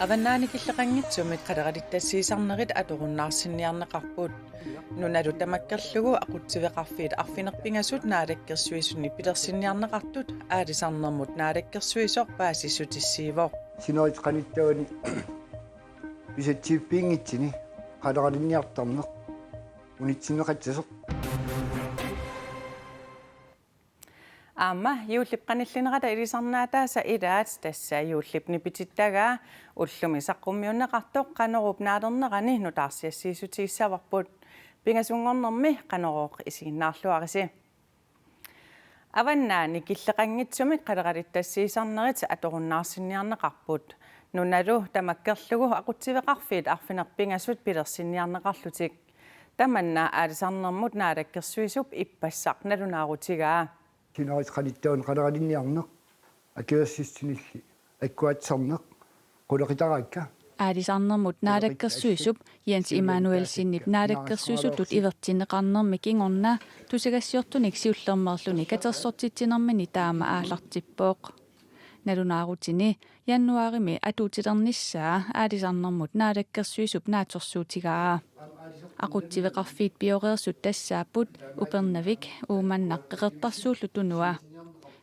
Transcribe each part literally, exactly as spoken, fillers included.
Avannaani killeqanngitsumik qaleralittassiisarnerit atorunnaarsinniarneqarput. Nunalu tamakkerlugu aqutsiveqarfiit arfineq-pingasut Naalakkersuisuni pilersinniarneqartut Aalisarnermut Naalakkersuisoq paasissutissiivoq. Sinerit qanittavani pisatsiiffiginngitsuni qaleralinniartarneq unitsinneqassasoq. Aamma juullip qanillinerata ilisarnaataasa ilaat, tassa juullip nipitittagaa ullumi saqqummiunneqartoq Qanoruup naalernerani nutaarsiassiissutigissavarput. Pingasunngornermi Qanorooq isiginnaarluarisi. Avannaani killeqanngitsumik qaleralittassiisarnerit atorunnaarsinniarneqarput. Nunalu tamakkerlugu aqutsiveqarfiit arfineq-pingasut pilersinniarneqarlutik. Tamanna Aalisarnermut Naalakkersuisup ippassaq nalunaarutigaa. Sinerit qanittavani qaleralinniarneq, akuersissutinilli akkuatsarneq qulequtaraakka. Aalisarnermut Naalakkersuisup Jens Immanuelsenip naalakkersuisutut ivertinneqarnermi kingorna tusagassiortunik siullermeerluni katersortitsinermini taama aallartippoq. Nalunaarutini januaarimi atuutilernissaa Aalisarnermut Naalakkersuisup naatsorsuutigaa. Aqutsiveqarfiit pioreersut tassaapput Upernavik, Uummannaq Qeqertarsuullu Tunua.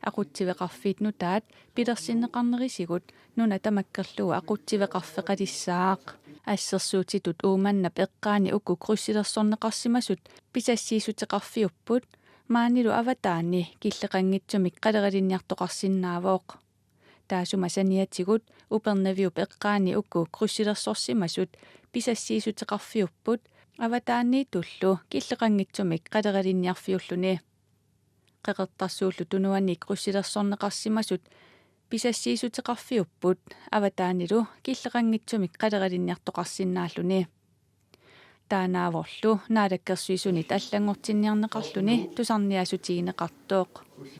Aqutsiveqarfiit nutaat pilersinneqarnerisigut nuna tamakkerlugu aqutsiveqarfeqalissaaq. Assersuutitut Uummannap eqqaani uku kryssilersorneqarsimasut pisassiissuteqarfiupput, maanilu avataani killeqanngitsumik qaleralinniartoqarsinnaavoq. Taassuma saniatigut Upernaviup eqqaani uku kryssilersorsimasut pisassiissuteqarfiupput, avataaniittullu killeqanngitsumik qaleralinniarfiulluni. Qeqertarsuullu Tunuani kryssilersorneqarsimasut pisassiissuteqarfiupput, avataanilu killeqanngitsumik qaleralinniartoqarsinnaalluni. Taannaavorlu Naalakkersuisunit allanngortinniarneqarluni tusarniaassutigineqartoq.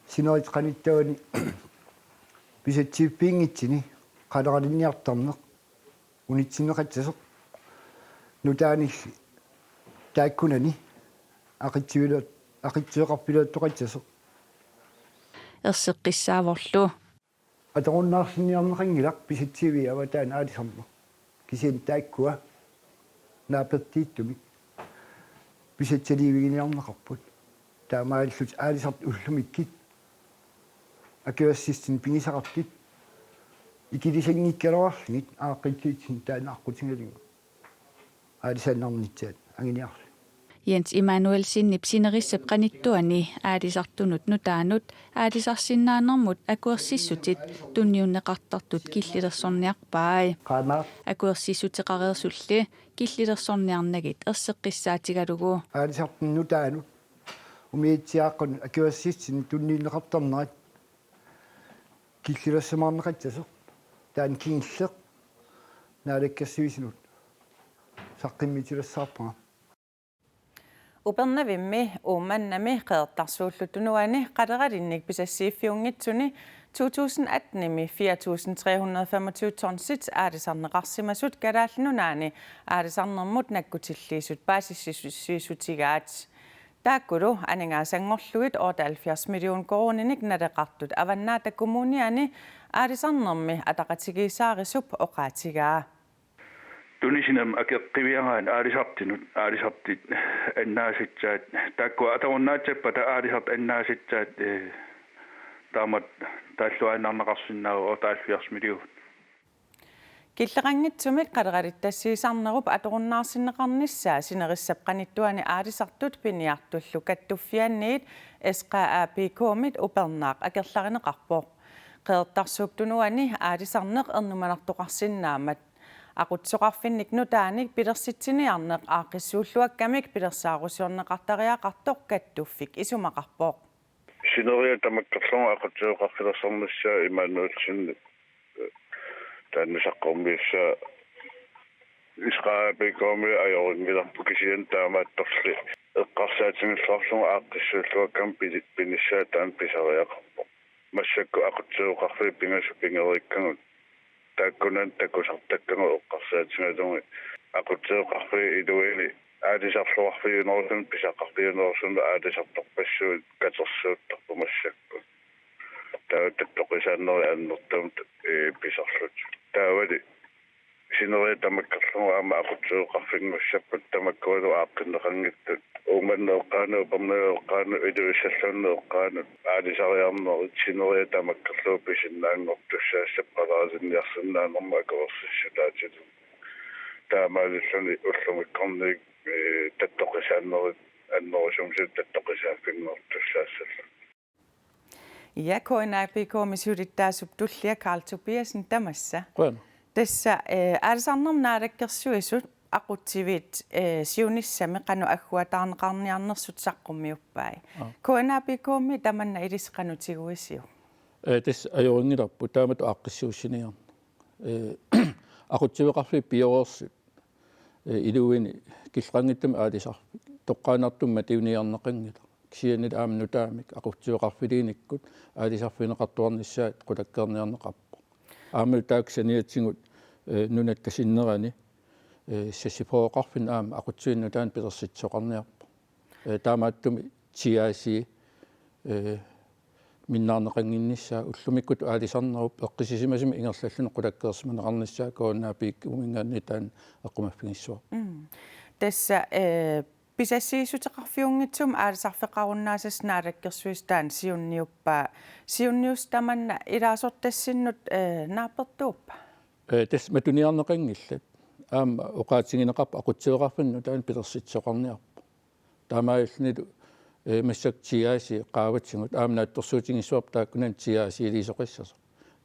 Sinerit qanittavani pisatsiiffiginngitsuni qaleralinniartarneq unitsinneqassasoq nutaanilli taakkunani aqitsivilu-, aqitsiveqarfilertoqassasoq. Erseqqissaavorlu. Atorunnaarsinniarneqanngilaq pisatsiiviit avataani aalisarneq. Kisianni taakkua naapertuuttumik pisatsaliiviginiarneqarput. Taamaalillutik aalisartut ullumikkut akuersissutit pigisaqartut ikilisanngikkaluarlugit aaqqissuussineq taanna aqqutigalugu aalisarnarnissaat anguniarlugu. Jens Immanuelsenip sinerissap qanittuani aalisartunut nutaanut aalisarsinnaanermut akuersissutit tunniunneqartartut killilersorniarpai. Qaamaaq. Akuersissuteqareersulli killilersorniarnagit erseqqissaatigalugu. Aalisartunut nutaanut umiatsiaaqqanut akuersissutit tunniunneqartarnerat killilersimaarneqassasoq taanna kingulleq Naalakkersuisunut saqqummitilersaarpara. Upernavimmi, Uummannami Qeqertarsuullu Tunuani qaleralinnik pisassiiffiunngitsuni to tusind atten-imi fire tusind tre hundrede femogtyve tonsit aalisarneqarsimasut Kalaallit Nunaanni aalisarnermut nakkutilliisut paasissutigaat. Taakkulu aningaasanngorlugit otteoghalvfjerds million koruuninik naleqartut Avannaata Kommuniani Aalisarnermi Ataqatigiissaarisup oqaatigaa. Tunisinam akeqqiviaraat aalisartunut, aalisartut annaasassaat, taakkua atorunnaatsappata aalisartut annaasassaat, eh, taamatut taalluinnarneqarsinnaavoq otteoghalvfjerds million. Killeqanngitsumik qaleralittassiisarnerup atorunnaarsinneqarnissaa sinerissap qanittuani aalisartut piniartullu kattuffianniit S Q A P K-mit Upernaaq akerlarineqarpoq. Qeqertarsuup Tunuani aalisarneq ernumanartoqarsinnaammat aqutsisoqarfinnik nutaanik pilersitsiniarneq aaqqissuulluakkamik pilersaarusiorneqartariaqartoq kattuffik isumaqarpoq. Sineriak tamakkerlugu aqutsisoqarfilersornissaa Immanuelsen taanna saqqummiussaa S Q A P K-mi ajorinngilaq, kisianni taamaattorli eqqarsaatigilluarlugu aaqqissuulluakkamik pini-, pinissaa taanna pisariaqarpoq. Massakkut aqutsisoqarfiit pingasut pigeriikkagut taakkunani takusartakkagut eqqarsaatigalugit aqutsisoqarfiit iluini aalisarluarfiunerusunut pisaqarfiunerusunut aalisartorpassuit katersuuttarput massakkut. Taava tattoqisaannerit annertuumik, ee, pisarlutik. Taavali Sineriak tamakkerlugu aamma aqutsiveqarfinngussappat tamakkualu aaqqinneqanngitsut. Uummannut eqqaanut, Upernavimut eqqaanut, Ilulissarluunniit eqqaanut aalisariarnerit sineriak tamakkerlugu pisinnaanngortussaassappat qaleralinniarsinnaanermut akuersissutaatigut. Taamaalilluni ullumikkornit, ee, tattoqqisaannerit annerusumik tattoqqisaaffinngortussaassallutik. Ja, K N A P K-mi siulittaasup tullia Karl Tobiassen tamassa. Qujan. Tassa, eh, aalisarnermut naalakkersuisut aqutsivit, eh, siunissami qanoq agguataarneqarniarnersut saqqummiuppai. Aa. K N A P K-mi tamanna ilissi qanoq tiguisiuk? Eh, tassa ajorinngilarput taamatut aaqqissuussiniarneq. Eh, aqutsiveqarfiit pioreersut, eh, iluini killeqanngitsumik aalisarfik toqqaannartumik matuiniarneqanngilaq. Kisianni aamma nutaamik aqutsiveqarfiliinikkut aalisarfigineqartuarnissaat qulakkeerniarneqarpoq. Aamma taakku saniatigut, eh, nunatta sinnerani, eh, seksogfyrreqarfinni aamma aqutsivinnut taanna pilersitsisoqarniarpoq. Eh, taamaattumik T I C, eh, minnaarneqannginnissaa ullumikkut aalisarnerup eqqissisimasumik ingerlalluni qulakkeersimaneqarnissaa K N A P K-minngaanniit taanna eqqumaffigissavarput. Mm. Tassa, eh, pisassiissuteqarfiunngitsumik aalisarfeqarunnaasasi naalakkersuisut taanna siunniuppaa. Siunniussaq tamanna ilaasortassinnut, eh, naapertuuppa? Eh, tassa matuniarneqanngillat. Aamma oqaatigineqarpoq aqutsiveqarfinnut taanna pilersitsisoqarniarpoq. Taamaalillunilu, eh, massakkut T I C qaavatigut aamma naatsorsuutigissavarput taakkunani T I C-liisoqassasoq.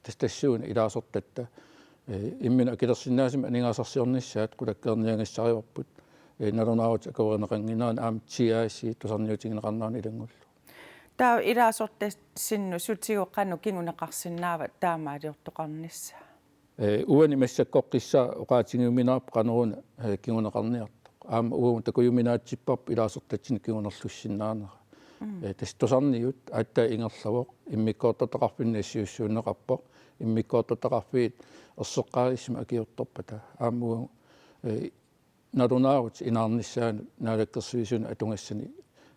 Tassa tassuuna ilaasortatta, eh, imminut akilersinnaasumik aningaasarsiornissaat qulakkeerniagassarivarput, eh, nalunaarutit akuerineqannginnerani aamma T I C tusarniutigineqarnerani ilanngullugu. Taava ilaasortassinnut sutigut qanoq kinguneqarsinnaavat taamaaliortoqarnissaa? Eh, uani massakkorpiaq oqaatigiuminaappoq qanoruna, eh, kinguneqarniartoq. Aamma uagut takujuminaatsipparput ilaasortatsinnut kingunerlussinnaanera. Mm. Eh, tassa tusarniut aatsaat ingerlavoq immikkoortortaqarfinni nassiussuunneqarpoq. Immikkoortortaqarfiit erseqqaavissummik akiortorpata. Aamma uagut, eh, nalunaarutit inaarnissaannut naalakkersuisunut atugassani,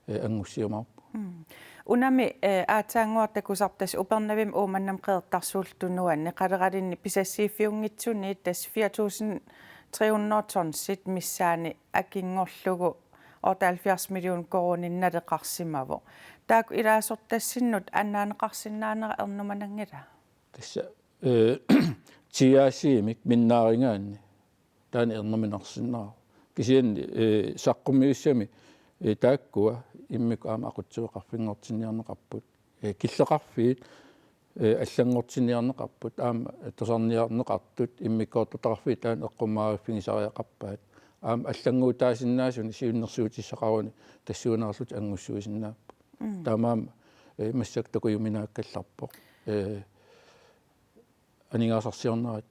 eh, anngussiumaarpugut. Mm. Unami, eh, aatsaannguaq takusarput tassa Upernavimmi Uummannamut Qeqertarsuullu Tunuani qaleralinni pisassiiffiunngitsuniit tassa fire tusind tre hundrede tonsit missaani akinngorlugu otteoghalvfjerds million koruuninik naleqarsimavoq. Taakku ilaasortassinnut annaaneqarsinnaanera ernumananngilaa? Tassa, eh, T I C-mik minnaarigaanni taanna ernuminarsinnaavoq. Kisianni, eh, saqqummiussami, eh, taakkua immikkut aamma aqutsiveqarfinngortinniarneqarput. Eh, killeqarfiit, eh, allanngortinniarneqarput, aamma tusarniarneqartut immikkoortortaqarfiit taanna eqqummaariffigisariaqarpaat. Aamma allannguutaasinnaasunik siunnersuutissaqaruni tassuunaarlutik anngussuisinnaapput. Mm. Taamaammat, eh, massakkut takujuminaakkallarpoq. Eh, aningaasarsiornerat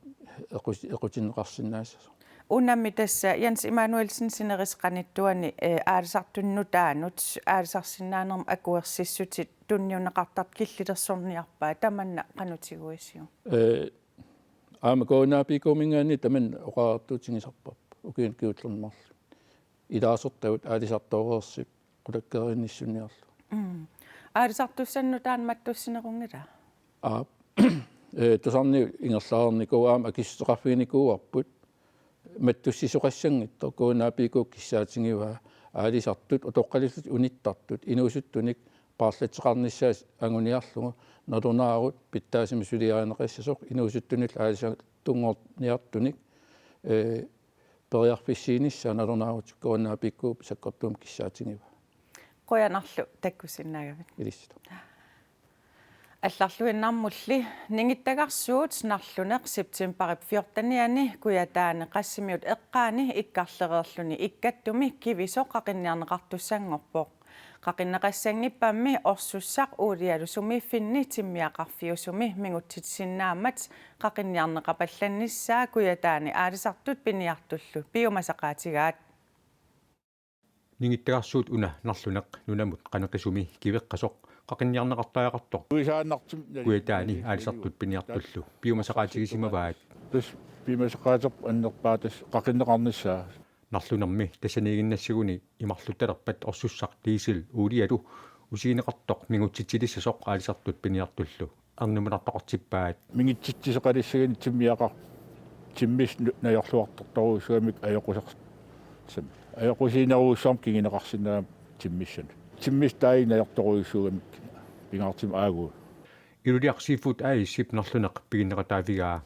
equs-, equtinneqarsinnaassasoq. Unami tassa Jens Immanuelsen sinerissap qanittuani, eh, aalisartunut nutaanut aalisarsinnaanermut akuersissutit tunniunneqartartut killilersorniarpaat, tamanna qanoq tiguisiuk? Eh, aamma K N A P K-minngaanniit tamanna oqariartuutigisarparput ukiuni kingullerni marlunni. Ilaasortagut aalisartooreersut qulakkeerinnissunniarlugit. Mm. Aalisartussanut taanna mattussinequnngilaa? Aap. Eh, tusarniut ingerlareernikuuaat aamma akissuteqarfiginikuuarput. Mattussisoqassanngitsoq K N A P K kissaatigivaa aalisartut utoqqalillutik unittartut inuusuttunik paarlateqarnissaat anguniarlugu nalunaarut pitsaasumik suliarineqassasoq inuusuttunillu aalisartunngorniartunik, eh, periarfissiinissaa nalunaarutit K N A P K sakkortuumik kissaatigivaa. Qujanarlu takkussinnaagavit. Ilissitut. Allarluinnarmulli ningittagarsuut Narluneq septembarip fjortenianni Kujataani Qassimiut eqqaani ikkarlereerluni Ikkattumi kivisoq qaqinniarneqartussanngorpoq. Qaqinneqassanngippammi orsussaq uulialu sumiiffinni timmiaqarfiusumi mingutsitsisinnaammat qaqinniarneqapallannissaa Kujataani aalisartut piniartullu piumasaqaatigaat. Ningittagarsuut una Narluneq nunamut qaneqisumi kiveqqasoq qaqinniarneqartariaqartoq Kuisaannartum-, Kujataani aalisartut piniartullu piumasaqaatigisimavaat. Tassa piumasaqaaterput annerpaaq tassa qaqinneqarnissaa. Narlunermi tassaniiginnassaguni imarluttalerpat orsussaq diesel uulialu usigineqartoq mingutsitsilissasoq aalisartut piniartullu ernumanartoqartippaat. Mingutsitsisoqalissaguni timmiaqar-, Timmissat nu-, najorluartortorujussuugamik ajoquser-, sam-, ajoqusiinerujussuarmik kinguneqarsinnaammat timmissanut. Timmissat taakku najortorujussuugamik pingaartumik aagugut. Ilulissat Seafood A/S-ip Narluneq piginneqataavigaa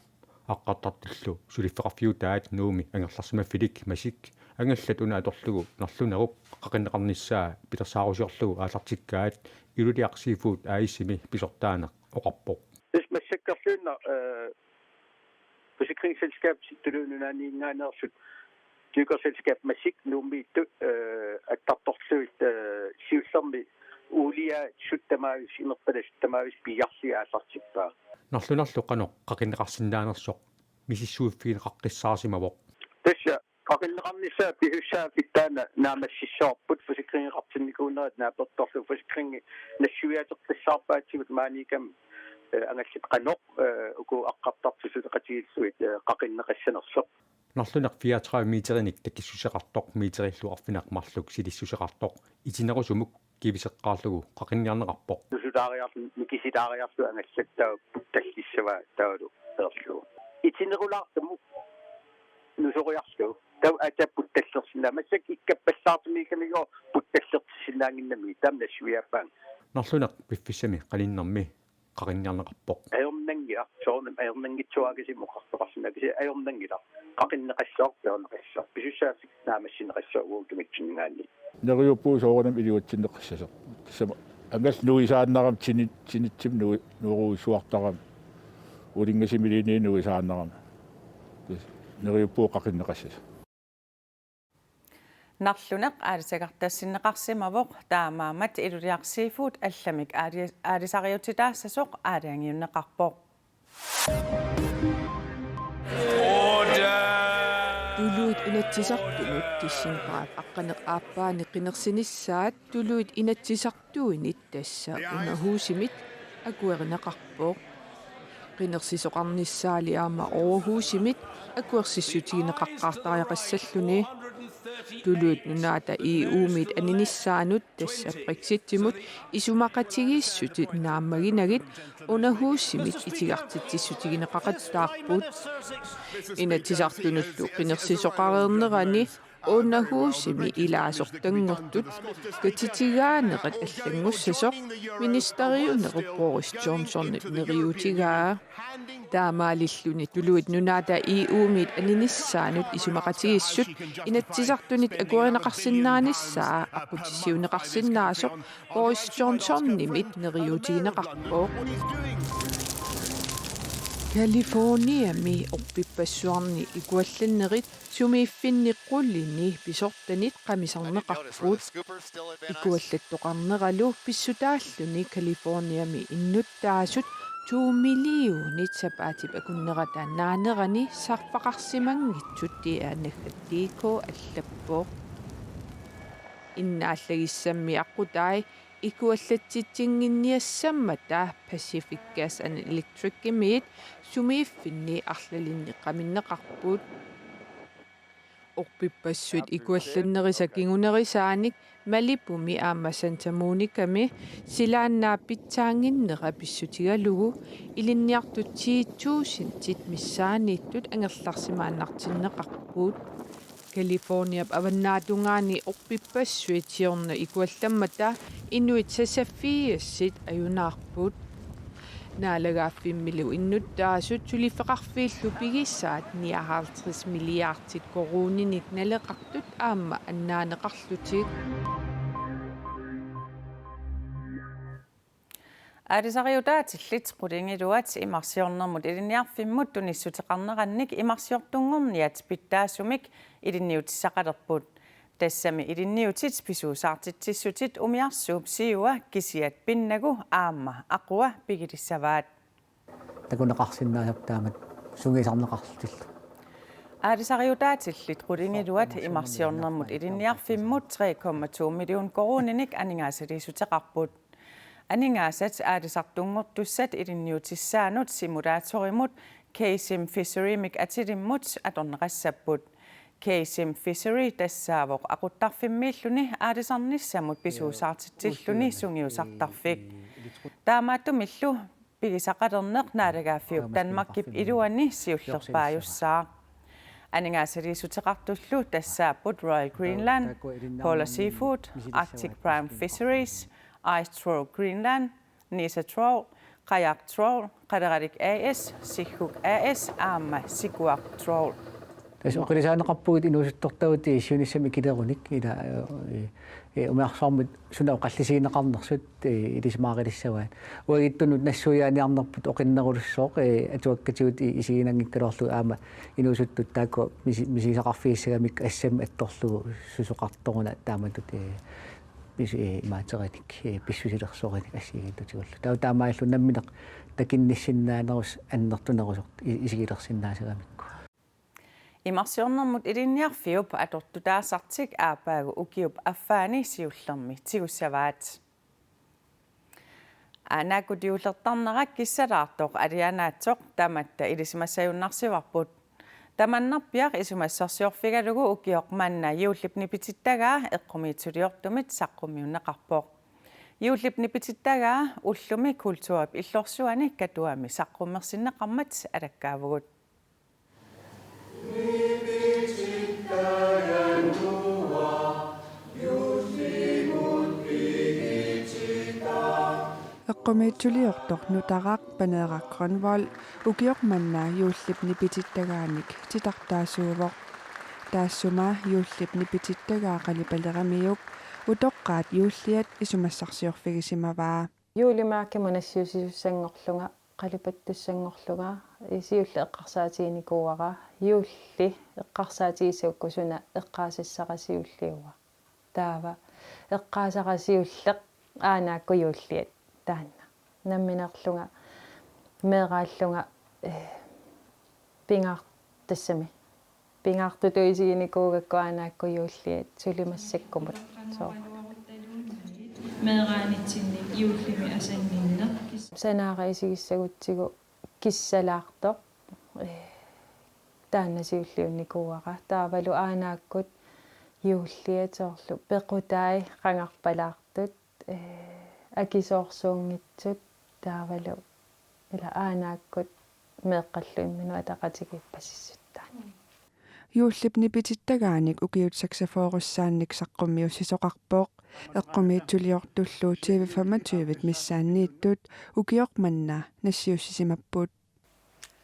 aqqartartullu suliffeqarfiutaat Nuummi angerlarsimaffilik Masik angallat una atorlugu Narlunerup qaqinneqarnissaa pilersaarusiorlugu aallartikkaat Ilulissat Seafood A/S-imi pisortaaneq oqarpoq. Tassa massakkorluinnaq, eh, forsikringsselskabit Tuluit Nunaanninngaanneersut dykkerselskab Masik Nuummiittut, eh, attartorlugit, eh, siullermik uuliaasut tamaavisa, imerpalasut tamaavisa piiarlugit aallartippaa. Narlunerlu qanoq qaqinneqarsinnaanersoq misissuiffigineqaqqissaarsimavoq. Tassa qaqinneqarnissaa pisussaaffik taanna naammassissavarput, forsikringeqartinnikuunerat naapertorlugu, forsikringi nassuiaateqqissaarpaatigut maaniikkami, eh, angallat qanoq, eh, uku aqqartartut suleqatigiillugit, eh, qaqinneqassanersoq. Narluneq fireogtredive meterinik takissuseqartoq, meterillu arfineq-marluk silissuseqartoq, itinerusumut kiviseqqaarlugu qaqinniarneqarpoq. Nusulaariarlu-, nikisilaariarlugu angallat taava puttallissavaat taavalu peerlugu. Itinerulaartumik nusoriarlugu. Taava aatsaat puttallersinnaa. Massakkut ikkappallaartumik ikkamigooq puttallertissinnaannginnami. Tamanna nassuiaappaanga. Narluneq piffissami qaninnermi qaqinniarneqarpoq. Ajornanngilaq, soorunami ajornanngitsuakkasi muqartoqarsinnaakkasi ajornanngilaq. Qaqinneqassaaq, peerneqassaaq. Pisussaaffik naammassineqassaaq uagut tungaatinngaanniit. Neriuppugut soorunami iluatsinneqassasoq. Tassami angallat nuisaannarami tini-, tinitsimik nui-, nuerujussuartarami. Ulinngasimiluunniit nuisaannarami. Tassa neriuppugut qaqinneqassasoq. Narluneq aalisagartassinneqarsimavoq, taamaammat Ilulissat Seafood allamik aali-, aalisariutitaassasoq aalajangiunneqarpoq. Tuluit Inatsisartunut decembarip aqqaneq-aappaani qinersinissaat tuluit inatsisartuinit, tassa Underhusimit, akuerineqarpoq. Qinersisoqarnissaali aamma Overhusimit akuersissutigineqaqqaartariaqassalluni. Tuluit Nunaata E U-miit aninissaanut, tassa Brexitimut, isumaqatigiissutit naammaginagit Underhusimit itigartitsissutigineqaqattaarput. Inatsisartunullu qinersisoqareernerani Underhusimi ilaasortanngortut katitigaanerat allanngussasoq ministeriunerup Boris Johnsonip neriuutigaa. Taamaalilluni Tuluit Nunaata E U-miit aninissaanut isumaqatigiissut Inatsisartunit akuerineqarsinnaanissaa aqqutissiuunneqarsinnaasoq Boris Johnsonimit neriuutigineqarpoq. Californiami orpippassuarni ikuallannerit sumiiffinni qulini pisortanit qamisarneqarput. Ikuallattoqarneralu pissutaalluni Californiami innuttaasut to millionit sapaatip akunnerata naanerani sarfaqarsimanngitsut, D R Nyheter punktum D K allappoq. Innaallagissammi aqqutai ikuallatsitsinnginniassammata Pacific Gas and Electricimiit sumiiffinni arlalinnik qaminneqarput. Orpippassuit ikuallannerisa kingunerisaanik Malibumi aamma Santa Monicami silaannaap pitsaannginnera pissutigalugu ilinniartut ti tusindit missaanniittut angerlarsimaannartinneqarput. Californiap avannaatungaani orpippassuit siorna ikuallammata inuit seksogfirsit ajunaarput. Naalagaaffimmilu innuttaasut suliffeqarfiillu pigisaat nioghalvtreds milliardit koruuninik naleqartut aamma annaaneqarlutik. Aalisariutaatillit qulingiluat imarsiornermut ilinniarfimmut tunissuteqarnerannik imarsiortunngorniat pitsaasumik ilinniutissaqalerput. Tassami ilinniutit pisuusaartitsissutit umiarsuup siua kisiat pinnagu aamma aqua pigilissavaat. Takuneqarsinnaasarput taamatut sungiusarneqarlutillu. Aalisariutaatillit qulingiluat imarsiornermut ilinniarfimmut tre komma to million koruuninik aningaasaliissuteqarput. Aningaasat aalisartunngortussat ilinniutissaannut simulatorimut K-Sim Fishery-mik atilimmut atorneqassapput. K-Sim Fishery tassaavoq aquttarfimmiilluni aalisarnissamut pisuusaartitsilluni sungiusartarfik. Taamaattumillu pigisaqalerneq naalagaaffiup Danmarkip iluani siullerpaajussaaq. Aningaasaliissuteqartullu tassaapput Royal Greenland, Polar Seafood, Arctic Prime Fisheries, Ice Troll Greenland, Nisa Troll, Kajak Troll, Qaleralik A/S, Sigguk A/S aamma Sikuaq Troll. Tassa oqilisaaneqarpugut inuusuttortagut siunissami ikilerunik ila, eh, eh, umiarsuarmut suna oqallisigineqarnersut, eh, ilisimaaralissavaat. Uagutsinnut nassuiaaniarnerput oqinnerulussuaq, eh, atuakkatigut i-, isiginanngikkaluarlugu aamma inuusuttut taakku misi-, misigisaqarfigissagamikku assammik attorlugu susoqartoruna taamatut, eh, pis-, eh, imaaterinik, eh, pissusilersorinik assigiinngitsutigullu. Taava taamaallu nammineq takinnissinnaanerus annertunerusoq i-, isigilersinnaasagamikku. Imarsiornermut Ilinniarfiup atortutaasartik aappaagu ukiup affaani siullermi tigussavaat. Aanaakkut juullertarnerat kissalaartoq alianaatsoq tamatta ilisimassajunnarsivarput. Tamannarpiaq isumassarsiorfigalugu ukioq manna juullip nipitittagaa eqqumiitsuliortumit saqqummiunneqarpoq. Juullip nipitittagaa ullumi kulturip illorsuani Katuami saqqummersinneqarmat alakkaavugut. Eqqumiitsuliortoq Nutaraq Paneeraq Grønvold ukioq manna juullip nipitittagaanik titartaasuuvoq. Taassuma juullip nipitittagaa qalipaleramiuk utoqqaat juulliat isumassarsiorfigisimavaa. Juulimik nassiussisussanngorlunga, qalipattussanngorlunga, siulleq eqqarsaatiginikuuara, juulli eqqarsaatigissagukku suna eqqaasassara siulliuvoq. Taava eqqaasara siulleq aanaakkut juulliat taanna. Nammineerlunga meeraallunga, eh, pingaar-, tassami. Pingaartutut isiginikuugakku aanaakkut juulliat suli massakkumut. Sooq. Meeraanitsinni juullimi asanninneq. Sanaara isigissagutsigu kissalaartoq. Eh, taanna siulliunnikuuara. Taavalu aanaakkut juulliat soorlu pequtai qangarpalaartut, eh, akisoorsuunngitsut taavalu ila aanaakkut meeqqallu imminut ataqatigiippasissut taanna. Juullip nipitittagaanik ukiut seksogfyrressaannik saqqummiussisoqarpoq. Eqqumiitsuliortullu T V femogtyve missaanniittut ukioq manna nassiussisimapput.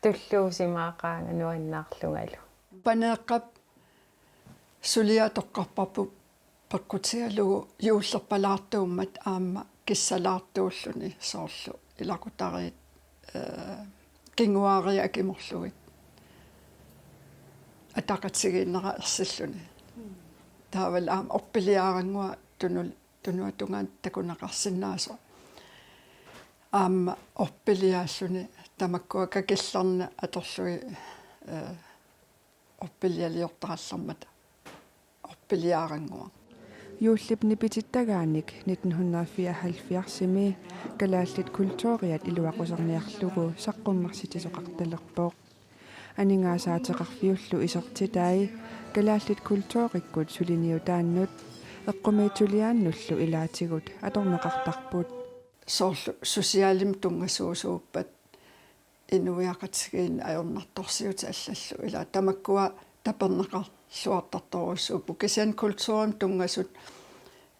Tulluusimaaqaanga nuannaarlungalu. Paneeqqap suliatoqqarparput peqqutigalugu juullerpalaartuummat aamma kissalaartuulluni soorlu ilaqutariit, eh, kinguaariit akimorlugit ataqatigiinnera ersilluni. Taavalu aamma orpiliarannguaq tunu-, tunuata tungaanut takuneqarsinnaasoq. Aamma orpiliaalluni tamakkua kakillarneq atorlugit, eh, orpilialiortarallarmata orpiliarannguaq. Juullip nipitittagaanik nitten hundrede fireoghalvfjerdsimi kalaallit kulturiat iluaqutserniarlugu saqqummersitsisoqartalerpoq. Aningaasaateqarfiullu isertitai kalaallit kulturikkut suliniutaannut eqqumiitsuliaannullu ilaatigut atorneqartarput. Soorlu socialimik tunngasuusuuppat inuiaqatigiinni ajornartorsiutit allallu ila tamakkua taperneqarluartartorujussuupput. Kisianni kulturimik tunngasut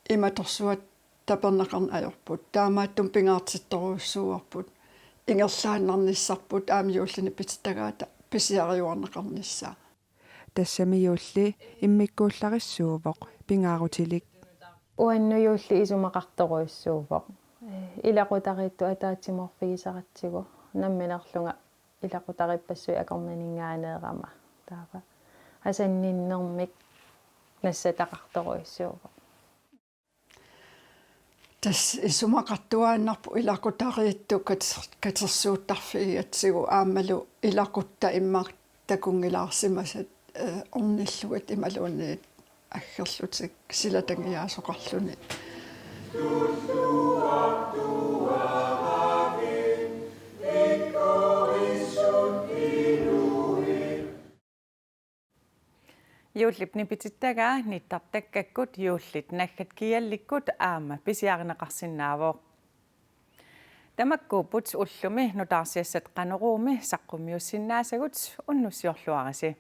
imatorsuaq taperneqarneq ajorput. Taamaattumik pingaartittorujussuuarput. Ingerlaannarnissarput aamma juullip nipitittagaata pisiariuarneqarnissaa. Tassami juulli immikkuullarissuuvoq pingaarutilik. Uannut juulli isumaqartorujussuuvoq. Ilaqutariittut ataatsimoorfigisaratsigu nammineerlunga ilaqutariippassuit akornanninngaanneerama. Taava asanninnermik nassataqartorujussuuvoq. Tassa isumaqartuaannarpoq ilaqutariittut kater-, katersuuttarfigigatsigu aammalu ilaquttat immaqa takunngilaarsimasat, eh, ornillugit imaluunniit aggerlutik silatangiaasoqarluni. Juullip nipitittagaa nittartakkakkut juullit naggat kiallikkut aamma pisiarineqarsinnaavoq. Tamakkuupput ullumi nutaarsiassat Qanoruumi saqqummiussinnaasagut, unnussiorluarisi.